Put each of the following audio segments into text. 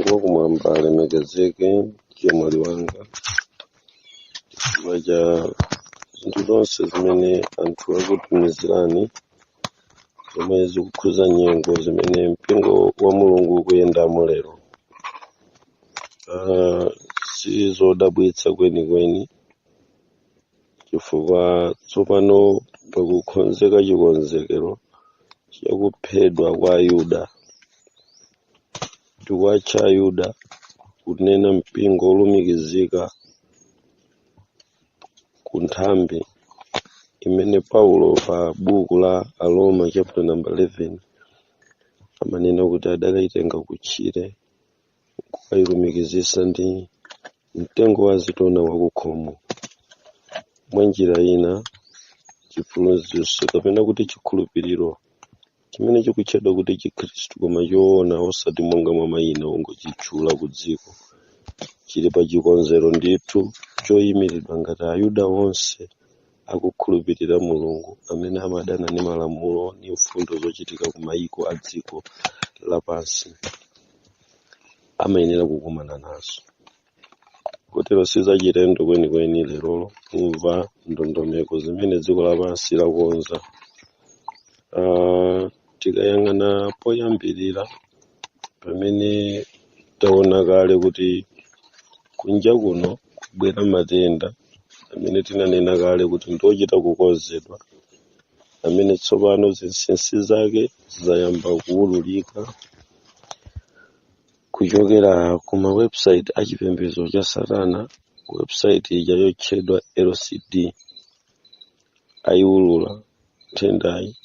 Mulungu wakumwamba alemekezeke, chemwali wanga, chifukwa cha zinthu zonse zimene anthu akutumizirani zomwe zikukhuza nyengo zimene mpingo wa Mulungu ukuyendamo lero. Sizodabwitsa kwenikweni, chifukwa tsopano pakukonzeka chikonzekero chakuphedwa kwa Ayuda. Tikuwatcha Ayuda kunena mpingo wolumikizika ku nthambi imene Paulo pa buku la Aroma chapter number 11 amanena kuti adakayitenga kutchire kukayilumikizisa ndi mtengo wa azitona wakukhomo. Mwa njira ina, chiphunzitso kapena kuti chikhulupiriro chimene chikutchedwa kuti Chikhristu koma choona, osati monga mwa mayina ongochitchula ku dziko, chili pa chikonzero ndithu choyimiridwa ngati Ayuda onse akukhulupirira Mulungu amene amadana ndi malamulo ndi mfundo zochitika ku mayiko a dziko lapansi amayenera kukumana nazo. Kotero sizachilendo kwenikweni lerolo kumva ndondomeko zimene dziko lapansi lakonza. Tikayang'ana poyambirira, pamene taona kale kuti kunja kuno kubwera matenda amene tinanena kale kuti ndiochita kukonzedwa, amene tsopano zinsinsi zake zayamba kuwululika kuchokera ku ma website a chipembedzo cha Satana. Website ija yotchedwa LCD ayiwulula nthendayi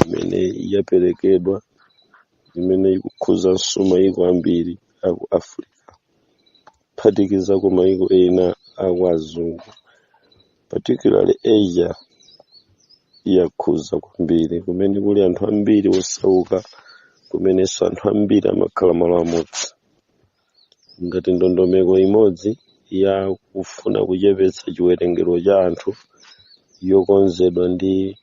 imene yaperekedwa, imene ikukhuzanso mayiko ambiri aku Africa, kuphatikizako mayiko ena aku azungu, particularly Asia yakhuza kwambiri, kumene kuli anthu ambiri osauka, kumenenso anthu ambiri amakhala malo amodzi. Ngati ndondomeko imodzi ya kufuna kuchepetsa chiwerengero cha anthu yokonzedwa ndi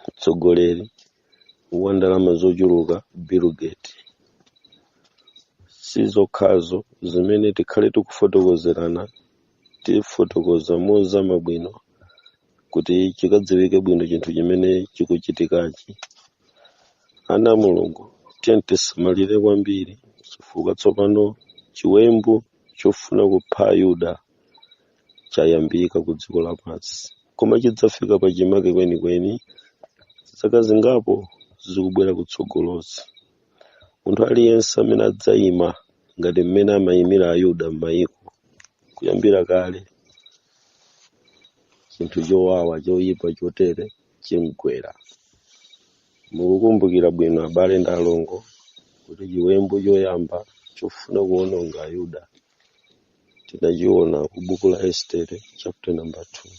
mtsogoleri wa ndalama zochuluka Bill Gates. Sizokhazo zimene tikhale tikufotokozerana, tifotokoza mozama bwino kuti chikadziwike bwino chinthu chimene chikuchitikachi. Ana a Mulungu, tiye tisamalire kwambiri, chifukwa tsopano chiwembu chofuna kupha Ayuda chayambika ku dziko lapansi, koma chidzafika pachimake kwenikweni zaka zingapo zikubwera kutsogolozi. Munthu aliyense amene adzayima ngati mmene amayimira Ayuda m'mayiko kuyambira kale, chinthu chowawa choyipa chotere chimgwera. Mukukumbukira bwino, abale ndi alongo, kuti chiwembu choyamba chofuna kuwononga Ayuda tinachiona ku buku la Estere chapter number 2.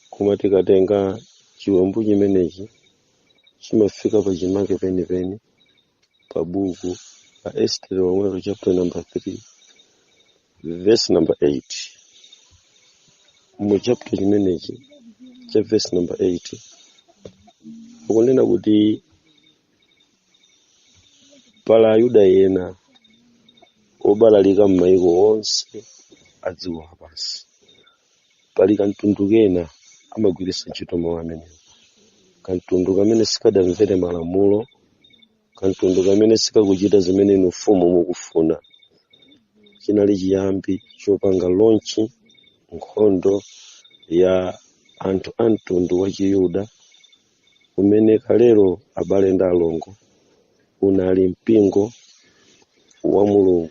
Koma tikatenga chiwembu chimenechi, chimafika pachimake penipeni pa buku la Estere lomwelo chapter number 3 verse number 8. Mu chapter chimenechi cha verse number 8 akunena kuti pala Ayuda ena obalalika m'mayiko onse a dziko lapansi, pali kamtundu kena, amagwiritsa ntchito mawu amenewo, kamtundu kamene sikadamvere malamulo, kamtundu kamene sikakuchita zimene inu mfumu mukufuna. Chinali chiyambi chopanga launch nkhondo ya anthu a mtundu wa Chiyuda, umene kalero, abale ndi alongo, unali mpingo wa Mulungu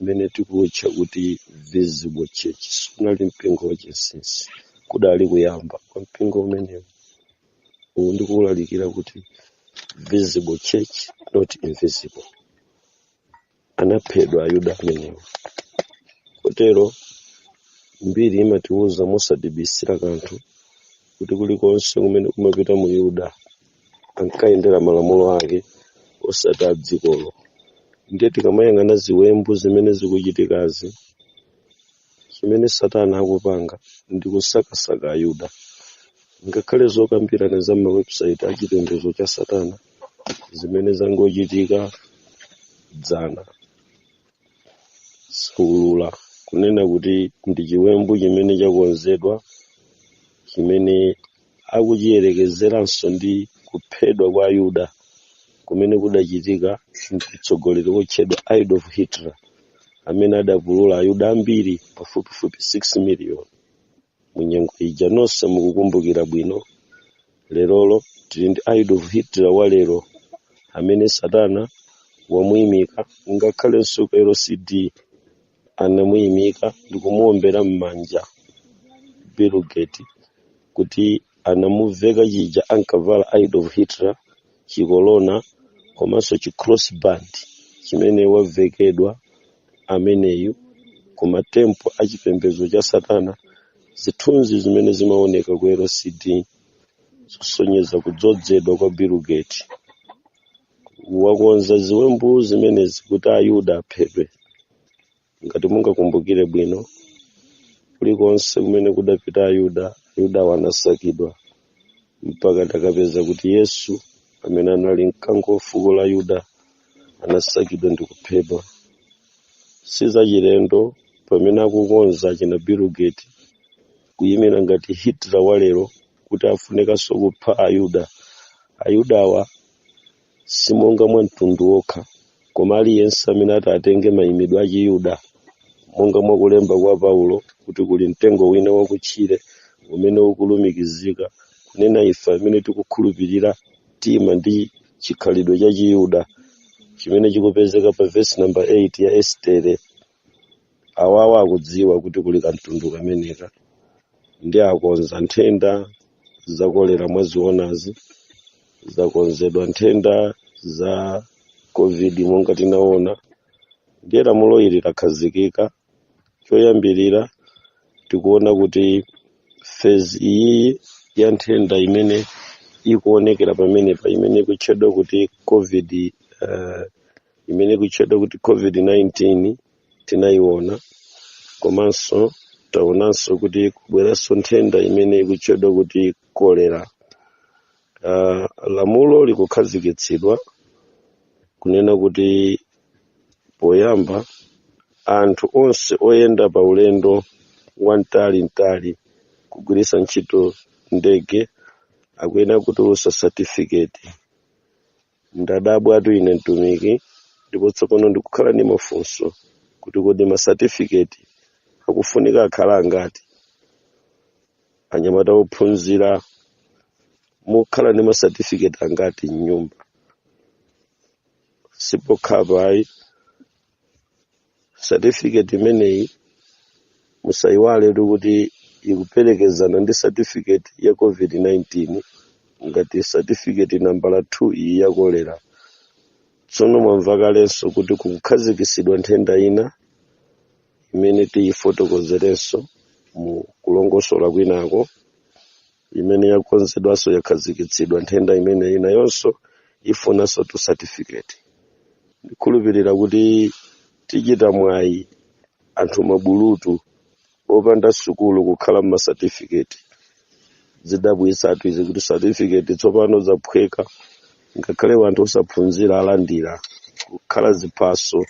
umene tikuwutcha kuti visible church. Sunali mpingo wachinsinsi, kudali kuyamba kwa mpingo umenewu. Uwu ndikuwulalikira kuti visible church, not invisible. Anaphedwa Ayuda amenewo. Kotero mbiri imatiwuza mosadibisira kanthu kuti kulikonse kumene kumapita mu Yuda ankayendera malamulo ake, osati a dzikolo. Ndiye tikamayang'ana ziwembu zimene zikuchitikazi, chimene Satana akupanga ndi kusakasaka Ayuda. Ngakhale zokambirana za ma website a chipembedzo cha satana zimene zangochitika dzana zaulula kunena kuti ndi chiwembu chimene chakonzedwa, chimene akuchiyerekezeranso ndi kuphedwa kwa Ayuda kumene kudachitika mtsogoleri wotchedwa Adolf Hitler, amene adapulula Ayuda ambiri pafupifupi 6 million mu nyengo ija. Nonse mukukumbukira bwino. Lerolo tili ndi Adolf Hitler wa lero amene satana wamuyimika, ngakhalenso ku LCD anamuyimika ndi kumuombera m'manja Bill Gates, kuti anamuveka chija ankavala Adolf Hitler, chikolona komanso chi crossband chimene wavekedwa ameneyu ku matempo a chipembedzo cha satana. Zithunzi zimene zimaoneka ku LCD zosonyeza kudzozedwa kwa Bill Gates, wakonza ziwembu zimenezi kuti Ayuda aphedwe. Ngati mungakumbukire bwino, kulikonse kumene kudapita Ayuda, Ayuda anasakidwa mpaka takapeza kuti Yesu amene anali mkango wa fuko la Yuda anasakidwa ndi kuphedwa. Sizachilendo pamene akukonza china Bill Gates kuyimira ngati Hitler wa lero kuti afunikanso kupha Ayuda. Ayudawa simonga mwa mtundu wokha, koma aliyense amene ati atenge mayimidwe a Chiyuda, monga mwakulemba kwa Paulo kuti kuli mtengo wina wakutchire umene ukulumikizika, kunena ife amene tikukhulupirira mtima ndi chikhalidwe cha Chiyuda chimene chikupezeka pa vesi namba 8 ya Estere. Awawa akudziwa kuti kuli kamtundu kameneka ndi akonza nthenda za kolera. Mwazionazi, zakonzedwa nthenda za COVID monga tinaona. Ndiye lamulo ili lakhazikika. Choyambirira, tikuona kuti phase iyi ya nthenda imene ikuonekera pamenepa, imene ikutchedwa kuti COVID, imene ikutchedwa kuti COVID-19, tinayiona. Komanso taonanso kuti kubweranso nthenda imene ikutchedwa kuti kolera. Lamulo likukhazikitsidwa kunena kuti poyamba anthu onse oyenda pa ulendo wamtali-mtali kugwiritsa ntchito ndege akuyenera kutulutsa certificate. Ndadabwatu ine mtumiki, ndipo tsopano ndikukhala ndi mafunso kuti kodi ma certificate akufunika akhala angati? Anyamata ophunzira, mukhala ndi ma certificate angati mnyumba? Sipokhapa ayi, certificate imeneyi musayiwale kuti ikuperekezana ndi certificate ya COVID-19 ngati certificate nambala 2 iyi ya kolera. Tsono mwamva kalenso kuti kukukhazikitsidwa nthenda ina imene tiyifotokozerenso mu kulongosola kwinako, imene yakonzedwanso, yakhazikitsidwa nthenda imene inayonso ifunanso tu certificate. Ndikhulupirira kuti tichita mwayi anthu mabulutu opanda sukulu kukhala mma certificate. Zidabwitsatu izi kuti certificate tsopano zaphweka, ngakhale anthu osaphunzira alandira kukhala ziphaso,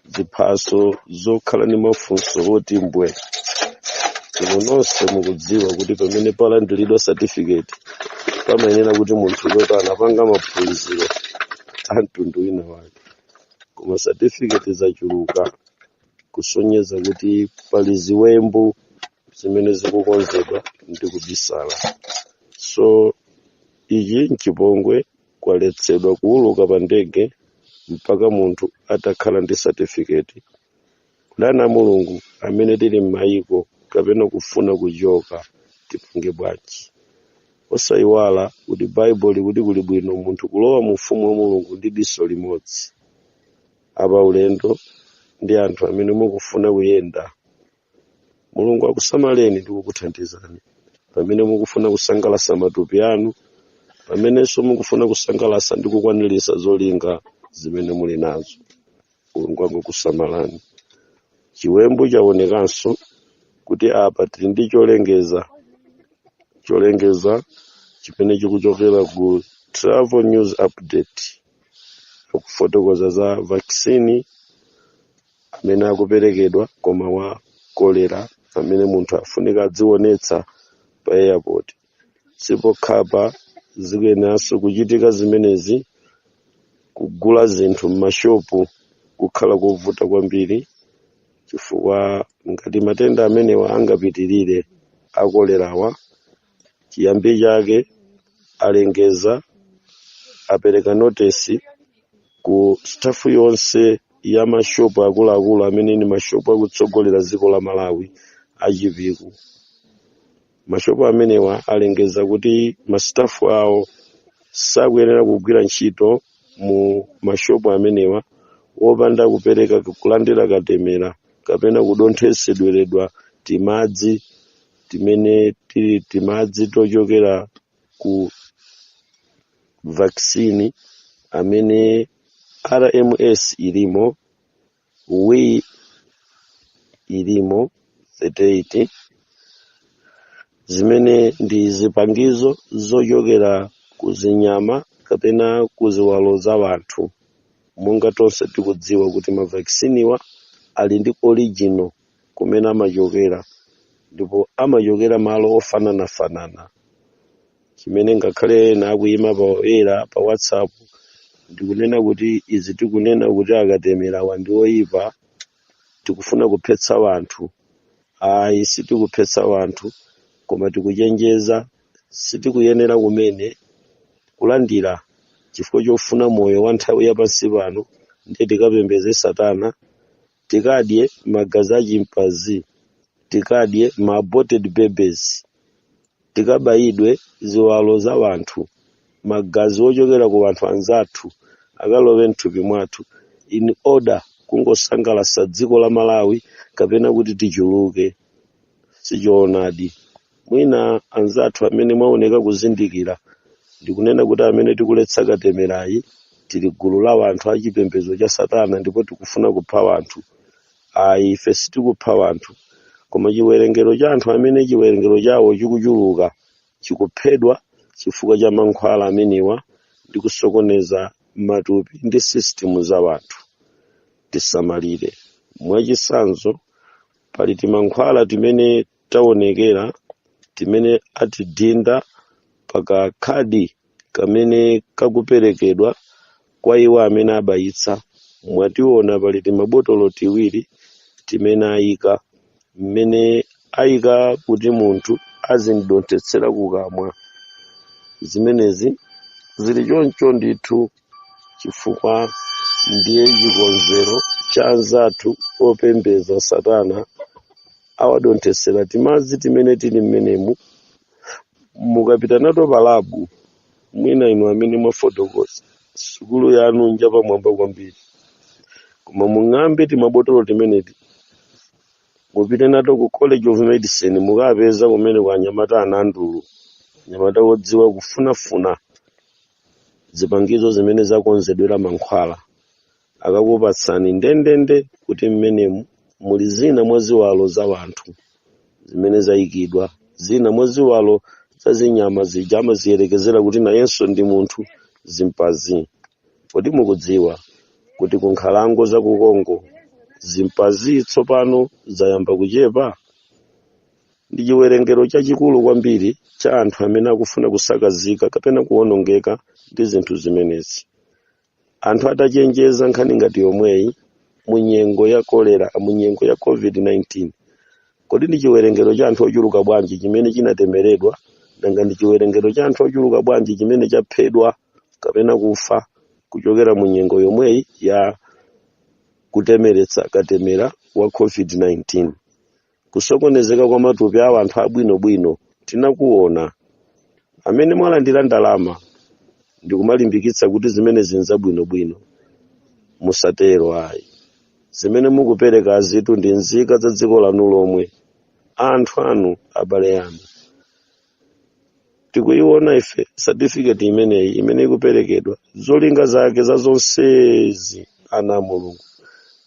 ziphaso zokhala ndi mafunso oti mbwe. Inu nonse mukudziwa kuti pamene palandiridwa certificate pamayenera kuti munthu yoto anapanga maphunziro a mtundu wina wake, koma certificate zachuluka kusonyeza kuti pali ziwembu zimene zikukonzedwa ndi kubisala. So ichi nchipongwe, kwaletsedwa kuwuluka pa ndege mpaka munthu atakhala ndi certificate. Kudana Mulungu, amene tili m'mayiko kapena kufuna kuchoka, tipange bwanji? Osayiwala kuti Baibulo likuti kuli bwino munthu kulowa mu ufumu wa Mulungu ndi diso limodzi. Apa ulendo ndi anthu amene mukufuna kuyenda, Mulungu akusamaleni ndi kukuthandizani pamene mukufuna kusangalatsa matupi anu, pamenenso mukufuna kusangalatsa ndi kukwaniritsa zolinga zimene muli nazo. Mulungu angokusamalani. Chiwembu chaonekanso kuti apa tili ndi cholengeza Cholengeza chimene chikuchokera ku Travel News Update, akufotokoza za vaccine amene akuperekedwa koma wa kolera, amene munthu afunika adzionetsa pa airport. Sipokhapa, zikuyeneranso kuchitika zimenezi. Kugula zinthu m'mashopu kukhala kovuta kwambiri, chifukwa ngati matenda amenewa angapitirire akolerawa, chiyambi chake alengeza, apereka notice ku staff yonse ya mashopu akuluakulu amene ni mashopu akutsogolera dziko la Malawi, achipiku. Mashopu amenewa alengeza kuti ma staff awo sakuyenera kugwira ntchito mu mashopu amenewa wopanda kupereka, kulandira katemera kapena kudonthetsedweredwa timadzi timene tili timadzi tochokera ku vaccine amene RMS ilimo, W ilimo 38, zimene ndi zipangizo zochokera ku zinyama kapena ku ziwalo za wanthu. Monga tonse tikudziwa kuti ma vaccine wa ali ndi original kumene amachokera, ndipo amachokera malo ofananafanana, chimene ngakhale ena akuyima poyera pa WhatsApp ndikunena kuti izi, tikunena kuti akatemerawa ndi oyipa, tikufuna kuphetsa wanthu. Ayi, sitikuphetsa wanthu, koma tikuchenjeza. Sitikuyenera kumene kulandira chifukwa chofuna moyo wa nthawi yapansi pano, ndiye tikapembeze satana, tikadye magazi a chimpanzee, tikadye ma aborted babies, tikabayidwe ziwalo za wanthu, magazi ochokera ku wanthu anzathu akalowe mthupi mwathu in order kungosangalatsa dziko la Malawi kapena kuti tichuluke. Sichoonadi. Mwina anzathu amene mwaoneka kuzindikira, ndikunena kuti amene tikuletsa katemerayi tili gulu la wanthu achipembedzo cha satana ndipo tikufuna kupha wanthu. Ayi, ife sitikupha wanthu, koma chiwerengero cha anthu amene chiwerengero chawo chikuchuluka chikuphedwa chifukwa cha mankhwala amenewa ndi kusokoneza matupi ndi system za wanthu. Tisamalire. Mwachitsanzo, pali timankhwala timene taonekera timene atidinda pakakhadi kamene kakuperekedwa kwa iwo amene abayitsa. Mwationa, pali timabotolo tiwiri timene ayika, mmene ayika kuti munthu azimdonthetsera kukamwa. Zimenezi zili choncho ndithu chifukwa ndiye chikonzero cha anzathu opembedza satana. Awadonthetsera timadzi timene tili mmenemu. Mukapita nato pa lab, mwina inu amene mwafotokoza sukulu yanu njapamwamba kwambiri, koma mung'ambe timabotolo timeneti, mupite nato ku College of Medicine, mukapeza kumene kwa anyamata anandulu, anyamata odziwa kufunafuna zipangizo zimene zakonzedwera mankhwala, akakupatsani ndendende kuti mmenemu muli zina mwa ziwalo za wanthu zimene zayikidwa, zina mwa ziwalo za zinyama zija amaziyerekezera kuti nayenso ndi munthu, chimpanzee. Kodi mukudziwa kuti ku nkhalango za ku Congo chimpanzee tsopano zayamba kuchepa? Ndi chiwerengero chachikulu kwambiri cha anthu amene akufuna kusakazika kapena kuwonongeka ndi zinthu zimenezi. Anthu atachenjeza nkhani ngati yomweyi mu nyengo ya kolera, mu nyengo ya COVID-19, kodi ndi chiwerengero cha anthu ochuluka bwanji chimene chinatemeredwa? Nanga ndi chiwerengero cha anthu ochuluka bwanji chimene chaphedwa kapena kufa kuchokera mu nyengo yomweyi ya kutemeretsa katemera wa COVID-19? Kusokonezeka kwa matupi a anthu abwinobwino tinakuona. Amene mwalandira ndalama ndikumalimbikitsa kuti zimene zinzabwinobwino, musatero ayi. Zimene mukupereka azitu ndi nzika za dziko lanu lomwe, anthu anu, abale anu. Tikuiona ife certificate imeneyi imene ikuperekedwa, zolinga zake za zonsezi, ana a Mulungu,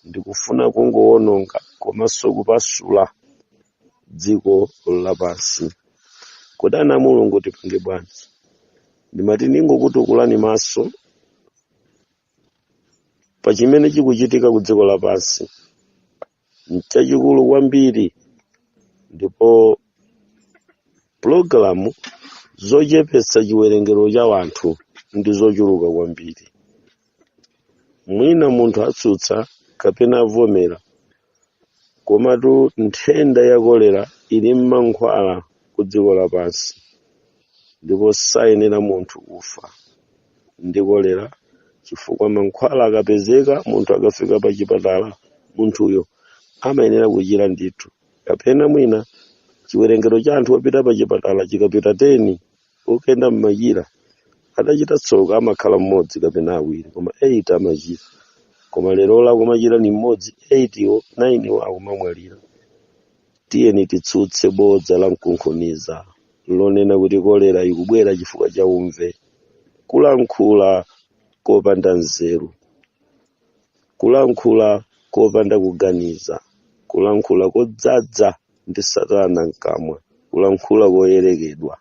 ndikufuna kungowononga komanso kupasula dziko lapansi. Kodi ana a Mulungu tipange bwanji? Ndimati ningokutukulani maso pa chimene chikuchitika ku dziko lapansi. Nchachikulu kwambiri, ndipo pulogalamu zochepetsa chiwerengero cha wanthu ndi zochuluka kwambiri. Mwina munthu atsutsa kapena avomera, komatu nthenda ya kolera ili mmankhwala ku dziko lapansi, ndipo sayenera munthu kufa ndi kolera, chifukwa mankhwala akapezeka, munthu akafika pa chipatala, munthuyo amayenera kuchira ndithu. Kapena mwina chiwerengero cha anthu opita pa chipatala chikapita 10, okenda mmachira, atachita tsoka amakhala mmodzi kapena awiri, koma 8 amachira. Koma lero la kumachira ni mmodzi, 8 iwo, 9 iwo akumamwalira. Tiyeni titsutse bodza la mkunkhuniza lonena kuti kolera ikubwera chifukwa cha umve, kulankhula kopanda nzeru, kulankhula kopanda kuganiza, kulankhula kodzaza ndi satana mkamwa, kulankhula koyerekedwa.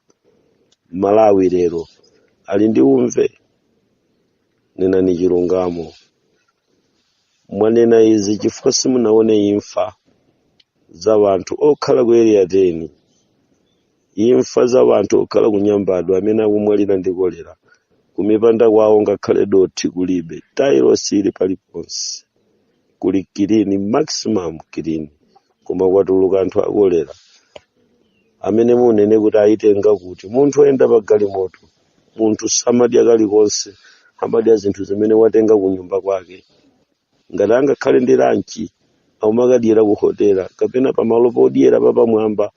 Malawi lero ali ndi umve? Nenani chilungamo. Mwanena izi chifukwa simunaone imfa za wanthu okhala ku Area 10, imfa za wanthu okhala ku Nyambadwe amene akumwalira ndi kolera. Kumipanda kwawo ngakhale dothi kulibe, tiles ili paliponse, kuli clean, maximum clean, koma kwatuluka anthu akolera amene munene kuti ayitenga kuti? Munthu oyenda pa galimoto, munthu samadya kalikonse, amadya zinthu zimene watenga ku nyumba kwake. Ngati angakhale ndi lunch, aumakadyera ku hotela kapena pamalo podyera papamwamba,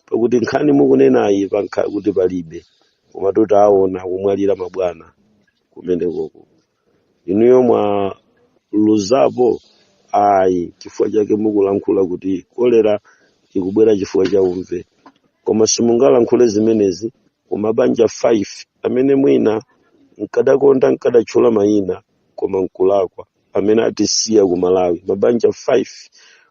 pakuti nkhani mukunenayi pankha kuti palibe. Koma tutaona kumwalira mabwana kumenekoko, inuyo mwaluzapo ayi. Chifukwa chake mukulankhula kuti kolera ikubwera chifukwa cha umve, koma simungalankhule zimenezi kumabanja 5 amene mwina nkadakonda nkadatchula mayina, koma nkulakwa, amene atisiya ku Malawi, mabanja 5,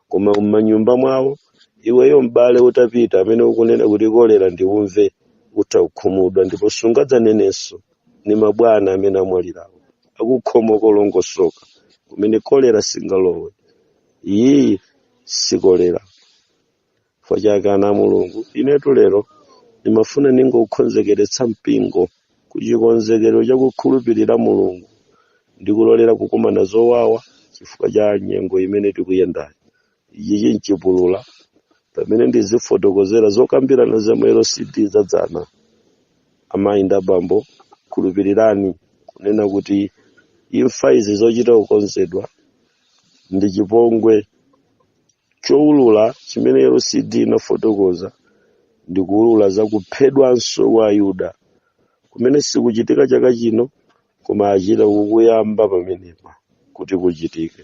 koma m'manyumba mwawo iweyo m'bale utapita amene ukunena kuti kolera ndi umve, utha kukhumudwa ndipo sungadzanenenso. Ni mabwana amene amwalirawo akukhomo kolongosoka kumene kolera singalowe. Iyi si kolera. Chifukwa chake, ana a Mulungu, inetu lero ndimafuna ningokukonzekeretsa mpingo ku chikonzekero chakukhulupirira Mulungu ndi kulolera kukumana zowawa chifukwa cha nyengo imene tikuyendayi. Ichi chinchipulula pamene ndizifotokozera zokambirana za mu LCD zadzana. Amayi ndi abambo, khulupirirani kunena kuti imfa izi zochita kukonzedwa ndi chipongwe chowulula chimene LCD inafotokoza, ndi kuwulula za kuphedwanso kwa Ayuda kumene sikuchitika chaka chino, koma achita kukuyamba pamenepa kuti kuchitike.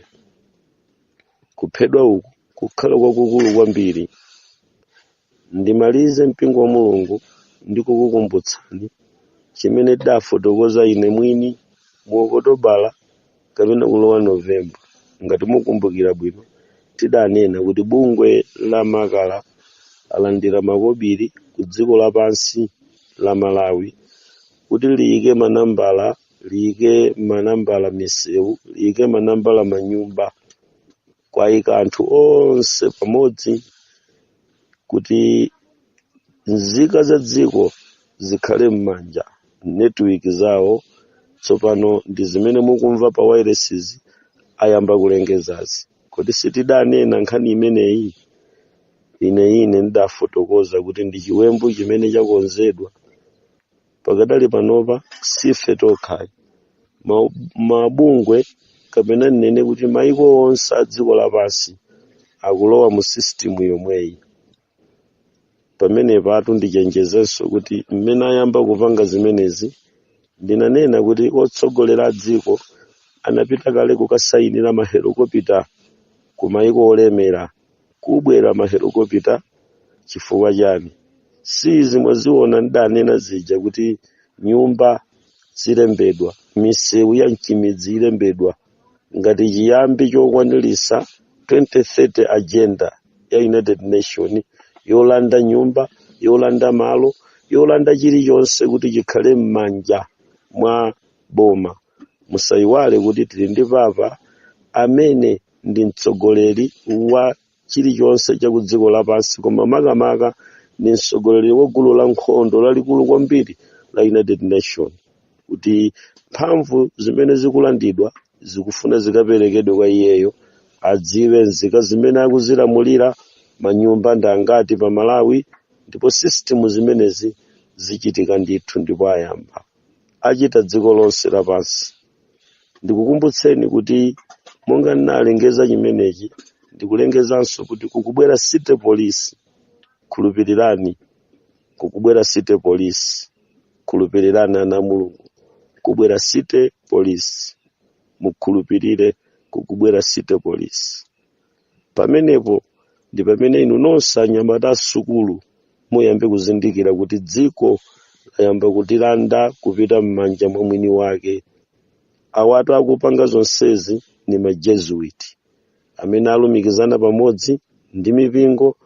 Kuphedwa uku kukhala kwakukulu kwambiri. Ndimalize, mpingo wa Mulungu, ndi kukukumbutsani chimene dafotokoza ine mwini mu Okotobala kapena kulowa Novemba. Ngati mukumbukira bwino, tidanena kuti bungwe la Makala alandira makobiri ku dziko lapansi la Malawi kuti liyike manambala, liyike manambala misewu, liyike manambala manyumba, kwayika anthu onse pamodzi kuti nzika za dziko zikhale m'manja network zawo. Tsopano ndi zimene mukumva pa wireless ayamba kulengezazi. Kodi sitidanena nkhani imeneyi? Ine ndidafotokoza kuti ndi chiwembu chimene chakonzedwa. Pakadali panopa sife tokhayi, mabungwe kapena nnene kuti maiko onse a dziko lapansi akulowa mu system yomweyi. Pamenepatu ndichenjezenso kuti mmene ayamba kupanga zimenezi, ndinanena kuti otsogolera a dziko anapita kale kukasayinira mahelikopita ku maiko olemera, kubwera mahelikopita. Chifukwa chani? Si izi mwaziona ndidanena zija kuti nyumba zilembedwa, misewu ya mchimidzi ilembedwa ngati chiyambi chokwanirisa 2030 agenda ya United Nation yolanda nyumba, yolanda malo, yolanda chilichonse kuti chikhale m'manja mwa boma. Musayiwale kuti tili ndi papa amene ndi mtsogoleri wa chilichonse cha ku dziko lapansi, koma makamaka ndi mtsogoleri wa gulu la nkhondo lalikulu kwambiri la United Nation, kuti mphamvu zimene zikulandidwa zikufuna zikaperekedwe kwa iyeyo, adziwe nzika zimene akuzilamulira, manyumba ndi angati pa Malawi. Ndipo system zimenezi zichitika ndithu, ndipo ayamba achita dziko lonse lapansi. Ndikukumbutseni kuti monga ndinalengeza chimenechi, ndikulengezanso kuti kukubwera city police. Khulupirirani, kukubwera city police. Khulupirirani, ana Mulungu, kubwera city police. Mukhulupirire, kukubwera city police. Pamenepo ndi pamene inu nonse anyamata asukulu muyambe kuzindikira kuti dziko layamba kutilanda kupita m'manja mwa mwini wake. Awatu akupanga zonsezi ni ma Jesuit amene alumikizana pamodzi ndi mipingo,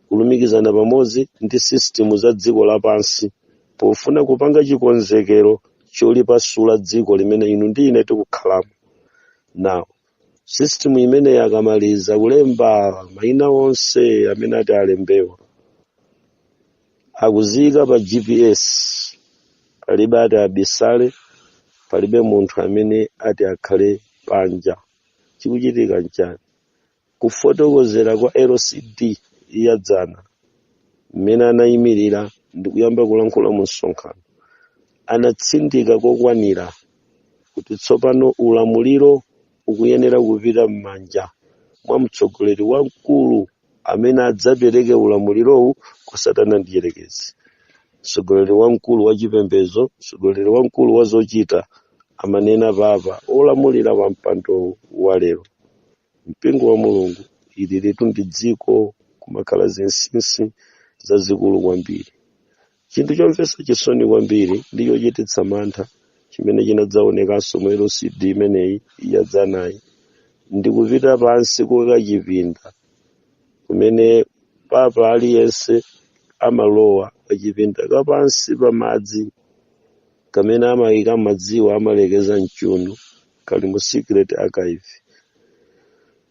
kulumikizana pamodzi ndi system za dziko lapansi, pofuna kupanga chikonzekero cholipasula dziko limene inu ndi ine tikukhalamo. Now, system imene akamaliza kulemba mayina onse amene ati alembewa, akuziyika pa GPS. Palibe ati abisale, palibe munthu amene ati akhale panja. Chikuchitika nchani? Kufotokozera kwa LCD yadzana, mmene anayimirira ndi kuyamba kulankhula mu msonkhano, anatsindika kokwanira kuti tsopano ulamuliro ukuyenera kupita m'manja mwa mtsogoleri wamkulu amene adzapereke ulamulirowu kwa Satana ndiyerekezi. Mtsogoleri wamkulu wa chipembedzo, mtsogoleri wamkulu wa zochita, amanena papa olamulira pa mpando wa lero. Mpingo wa Mulungu, ili litu ndi dziko kumakhala zinsinsi zazikulu kwambiri. Chinthu chomvetsa chisoni kwambiri ndi chochititsa mantha chimene chinadzaonekanso mu LCD imeneyi yadzanayi ndi kupita pansi kukachipinda kumene papa aliyense amalowa, kachipinda kapansi pa madzi kamene amayika madziwo, amalekeza mchunu, kali mu secret archive.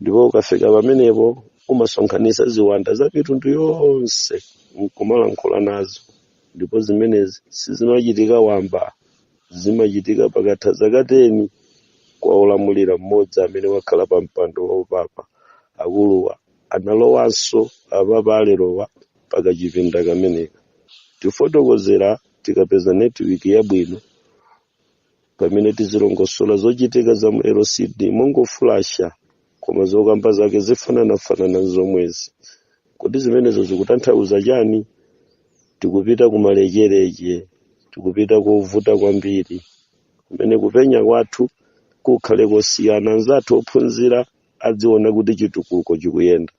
Ndipo ukafika pamenepo umasonkhanitsa ziwanda za mitundu yonse nkumalankhula nazo. Ndipo zimenezi sizimachitika wamba, zimachitika pakatha zaka 10 kwa olamulira mmodzi amene wakhala pa mpando wa upapa. Akuluwa analowanso apapa alerowa pakachipinda kameneka. Tifotokozera tikapeza network yabwino, pamene tizilongosola zochitika za mu LCD mongofulasha, koma zokamba zake zifananafanana zomwezi. Kodi zimenezo zikutanthauza chani? Tikupita kumalechereche, tikupita kovuta kwambiri, kumene kupenya kwathu kukhale kosiyana. Anzathu ophunzira adziona kuti chitukuko chikuyenda,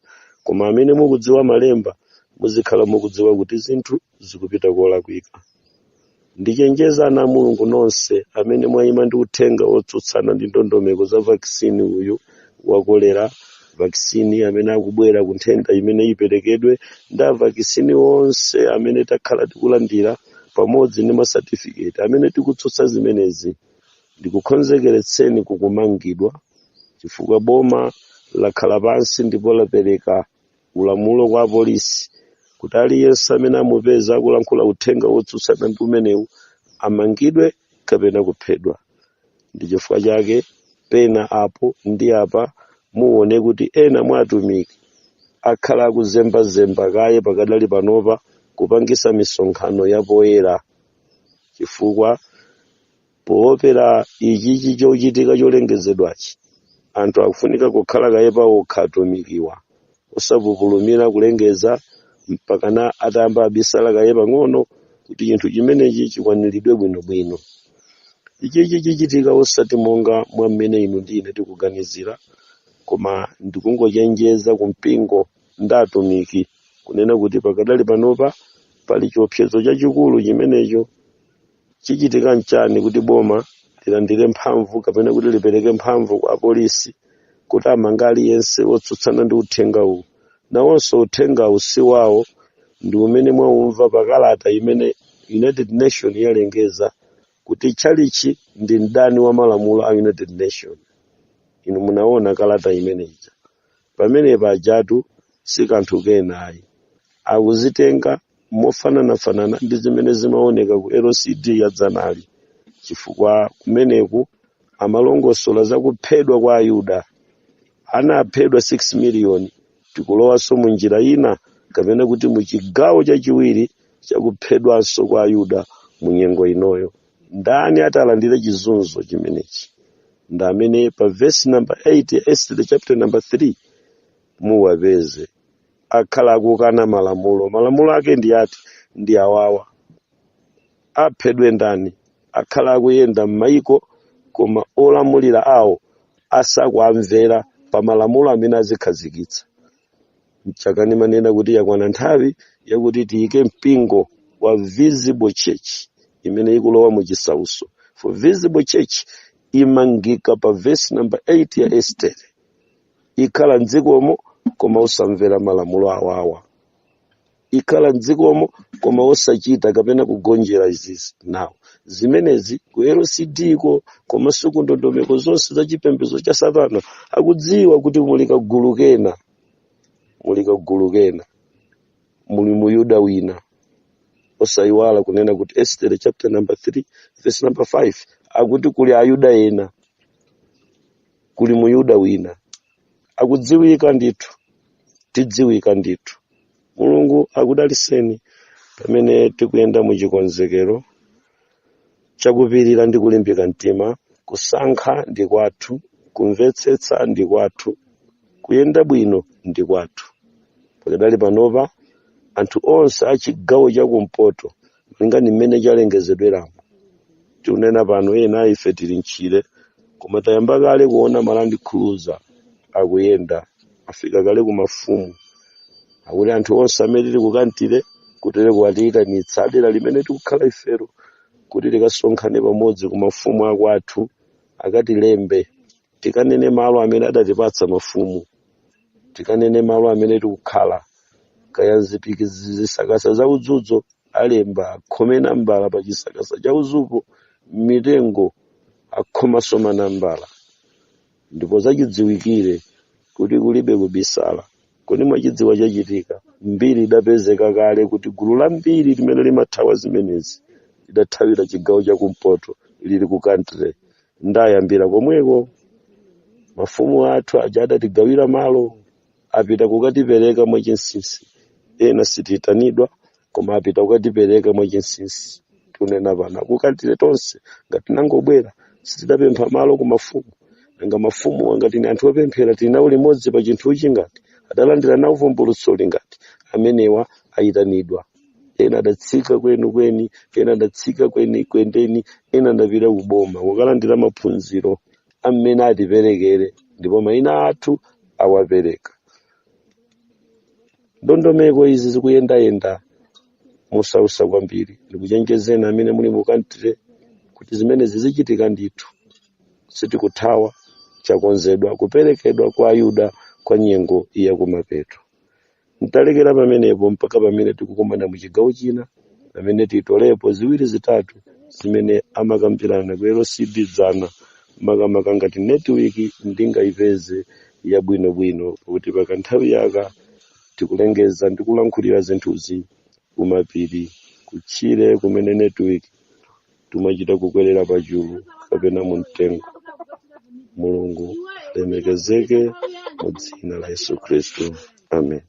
koma amene mukudziwa malemba muzikhala mukudziwa kuti zinthu zikupita kolakwika. Ndichenjeza ana a Mulungu nonse amene mwayima ndi uthenga wotsutsana ndi ndondomeko za vaccine uyu wa kolera, vaccine amene akubwera ku nthenda imene iperekedwe, ndi a vaccine onse amene takhala tikulandira pamodzi ndi masatifiketi amene tikutsutsa zimenezi, ndikukonzekeretseni kukumangidwa, chifukwa boma lakhala pansi ndipo lapereka ulamulo kwa apolisi kuti aliyense amene amupeza akulankhula uthenga wotsutsana ndi umenewu amangidwe kapena kuphedwa. Ndi chifukwa chake pena apo ndi apa muone kuti ena mwa atumiki akhala akuzembazemba kaye pakadali panopa kupangisa misonkhano yapoyera, chifukwa poopera ichichi chochitika cholengezedwachi. Anthu akufunika kukhala kaye pawokha, atumikiwa osapupulumira kulengeza mpakana atayamba abisala kaye pang'ono kuti chinthu chimenechi chikwaniridwe bwinobwino. Ichichi chichitika osati monga mwa mmene inu ndi ine tikuganizira, koma ndikungochenjeza kumpingo ndi atumiki kunena kuti pakadali panopa pali chiopsezo chachikulu chimenecho. Chichitika nchani kuti boma lilandire mphamvu kapena kuti lipereke mphamvu kwa apolisi kuti amange aliyense wotsutsana ndi uthenga uwu? Nawonso uthengawu si wawo, ndi umene mwaumva pakalata imene United Nation yalengeza kuti tchalichi ndi mdani wa malamulo a United Nation. Inu munaona kalata imeneyi. Pamene pajatu si kanthu kena ayi, akuzitenga mofananafanana ndi zimene zimaoneka ku LCD ya dzanali, chifukwa kumeneku amalongosola za kuphedwa kwa Ayuda, anaphedwa 6 miliyoni. Tikulowanso mu njira ina, kapena kuti mu chigawo chachiwiri chakuphedwanso kwa Ayuda mu nyengo inoyo. Ndani atalandire chizunzo chimenechi? Ndi amene pa verse number 8 ya Esther chapter number 3 muwapeze akhala akukana malamulo. Malamulo ake ndi ati? Ndi awawa. Aphedwe ndani? Akhala akuyenda m'mayiko koma olamulira awo asakuamvera pa malamulo amene azikhazikitsa. Mchakani manena kuti yakwana nthawi yakuti tiyike mpingo wa visible church imene ikulowa mu chisauso. For visible church imangika pa verse number 8 ya Esther, ikhala mdzikomo koma osamvera malamulo awawa, ikhala mdzikomo koma osachita kapena kugonjera izizi. Nawo zimenezi ku LCD ko komanso ku ndondomeko zonse za chipembedzo cha Satana akudziwa kuti muli kagulu kena, muli kagulu kena, muli muyuda wina. Osayiwala kunena kuti Esther chapter number 3 verse number 5 akuti kuli Ayuda ena, kuli muyuda wina akudziwika ndithu. Tidziwika ndithu. Mulungu akudaliseni pamene tikuyenda muchikonzekero chakupirira ndi kulimbika mtima. Kusankha ndi kwathu, kumvetsetsa ndi kwathu, kuyenda bwino ndi kwathu. Pakadali panopa anthu onse a chigawo chakumpoto, malinga ndi mmene chalengezedweramo, tikunena pano ena ife tili mtchire, koma tayamba kale kuona ma Land Cruiser akuyenda, afika kale ku mafumu. Akuti anthu onse amene tili ku country kutere kuwatiyitanitsa adera limene tikukhala ifero kuti tikasonkhane pamodzi ku mafumu akwathu, akatilembe, tikanene malo amene adatipatsa mafumu, tikanene malo amene tikukhala, kaya zipiki zisakasa za udzudzo, alemba akhome nambala pa chisakasa cha udzupo, mitengo akhomanso manambala, ndipo zachidziwikire kuti kulibe kubisala. Kodi mwachidziwa chachitika? Mbiri idapezeka kale kuti gulu lambiri limene limathawa zimenezi lidathawira chigawo chakumpoto, lili ku country. Ndayambira komweko, mafumu athu aja adatigawira malo apita kukatipereka mwachinsinsi. Ena sitiyitanidwa, koma apita kukatipereka mwachinsinsi. Tunena pano ku country tonse ngati nangobwera sitidapempha malo ku mafumu. Nanga mafumu ngati ni anthu opemphera, tili nawo limodzi pa chinthuchi, ngati adalandira nawo vumbulutsoli, ngati amenewa ayitanidwa. Ena adatsika kwenu kweni, ena adatsika kweni kwendeni, ena adapita kuboma kukalandira maphunziro amene atiperekere, ndipo mayina athu awapereka. Ndondomeko izi zikuyendayenda mosausa kwambiri. Ndikuchenjezeni amene muli mu country kuti zimenezi zichitika ndithu, sitikuthawa. Chakonzedwa kuperekedwa kwa Ayuda kwa nyengo yakumapeto. Ntalekera pamenepo mpaka pamene tikukumana mu chigawo china, pamene titolepo ziwiri zitatu zimene amakambirana ku LCD dzana, makamaka ngati network ndingayipeze yabwinobwino, pakuti pakanthawi yaka tikulengeza ndi kulankhulira zinthuzi kumapiri, kutchire kumene network tumachita kukwerera pachulu kapena mu mtengo. Mulungu alemekezeke mu dzina la Yesu Khristu, amen.